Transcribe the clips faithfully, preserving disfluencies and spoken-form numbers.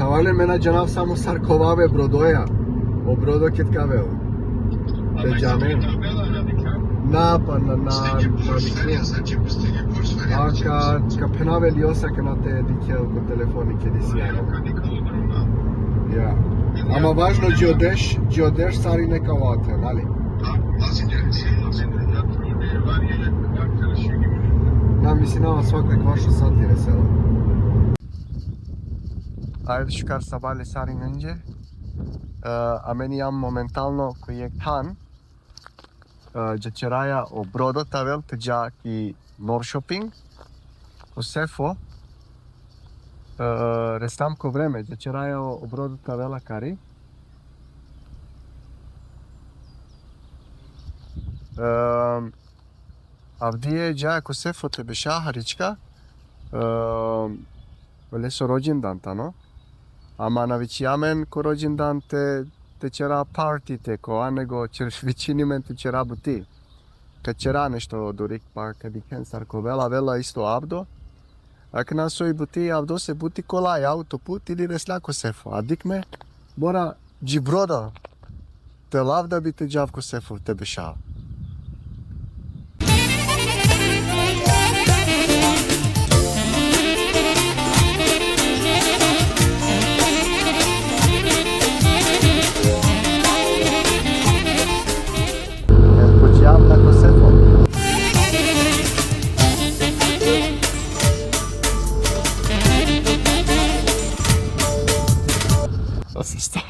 Tavale, me na džanav samo sar ka ovel e brodoja. O brodo ked ka avel. Te džanen. Na, pa na, na, na vičum. A ka, ka phenav e Liosa kana te dikhel ko telefoni ked isi ano. Ja. Ama važno dži o deš, dži o deš sarine ka ovel, ali. Na, mislinava svako ekvaš o sati resela. Ajde šukar sabale sarinenđe. E, amen ijam momentalno ko jekh than. E, dža ćeraja o brodo te avel te dža ki Norrköping. Ko Sefo. E, reslam ko vreme, dža ćeraja o, o brodo te avel akari. E, Avdive džaja ko Sefo te beša harička. E, leso rođendan tano. Ama na vičinđa amen ko rođendan te, te ćera parti te kova, nego ćer-, vičini amen te ćera buti. Ka ćera nešto durikh, pa ka dikhen sar ka ovel, avela isto avdo. Akana soj buti, avdo soj buti kolaj, autoput ili resla ko Sefo. A dikh me, mora dži brodo te lav da bi te džav ko Sefo te bešav. Počinđam na ko Sefo. Sa sta.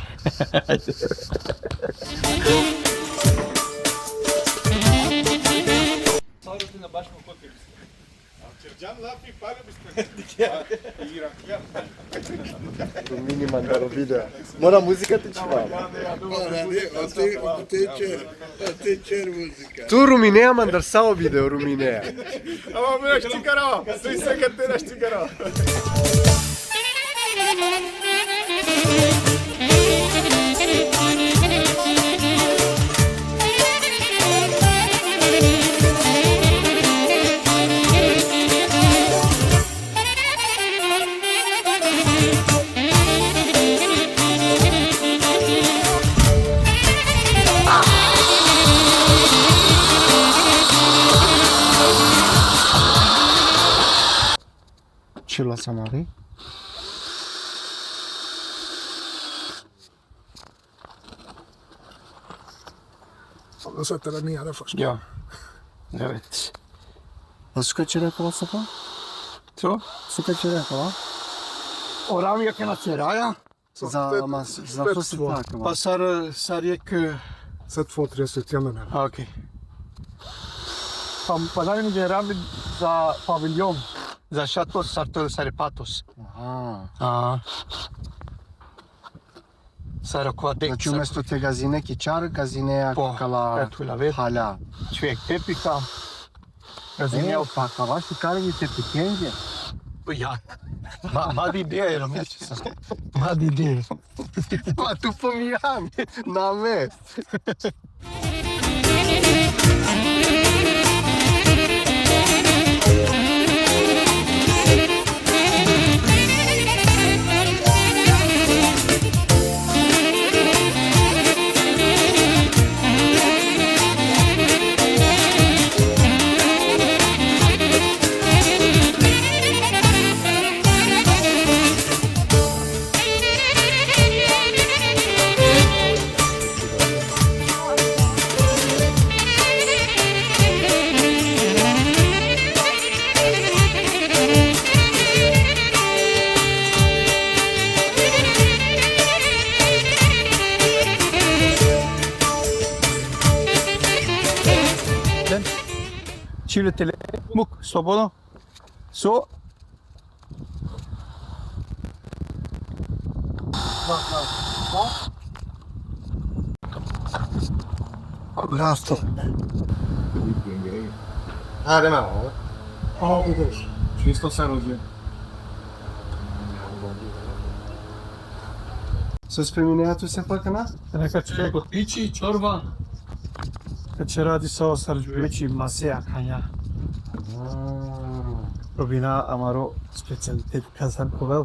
Ćerđan lafi pale biste. Rumini mandar o video. Mora muzika te čhiva. Ora, ne, o te, o te ćer, o te ćer muzika. Tu Ruminea mandar sa o video, Ruminea. Ama mira, štikara. Svi se kad te štikara. Čila sam ali. Sada se tera nije da faška. Ja. Evet. A so ka ćera kova, Safa? Co? So ka ćera kova? O ramija kana ćeraja. Za, ma, za so si tako? Pa sar, sar jekh, e, Sat fotri, sat jamena. A, okej. Pa, pa daj mi rami za paviljon, za šator, sar to, sar e patos. Aha. A. Sar okova dek. Znači, umesto te gazine ki čar, gazineja kala, e, tu la vet. Hala. Čovjek tepika. Gazineja. E, pa kava šukar i tepikenđe. Ja. Ma, ma di ideja, Romić. Ma di ideja. Ma tu pomijan. Na me. Čile tele, muk, slobodno. So. Grasto. Ah, de mano. Oh, čisto sa rođe. So spreminea tu, Sefa, akana? Neka čekaj, pići, čorba. Kad će radi sa osar džuveči masea kanja. Robina amaro specialitet kazan kovel.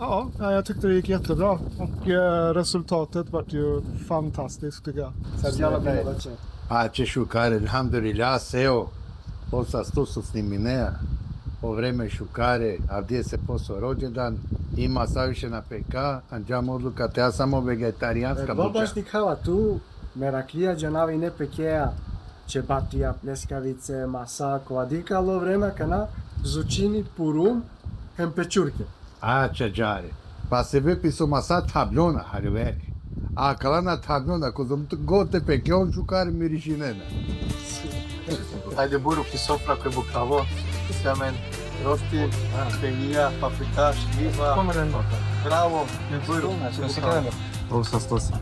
Ja, ja, jag tyckte det gick jättebra. Och eh, resultatet var ju fantastiskt, tycker jag. Sad je jako fino večer. A će šukare, alhamdulillah, seo. Posa sto su sniminea. O vreme šukare, avdive se poso rođendan, ima sa više na peka, anđam odluka te ja samo vegetarijanska E, baš buča. Dikhava, tu meraklija džanav ine pekeja, čebatija, pljeskavice, masa, kova dikh, alo vreme akana zučini purum hem pečurke. A, čađare. Pa sebepi so masa thabljona, haliveri. A akala na thabljona, kozom tu gote peke, on šukare mirišinena. Ajde, buruk i sofra, ko bukhavo. Amen. Roti, pelija, paprika, šljiva. Bravo, buruk. Ovo sa sto sam.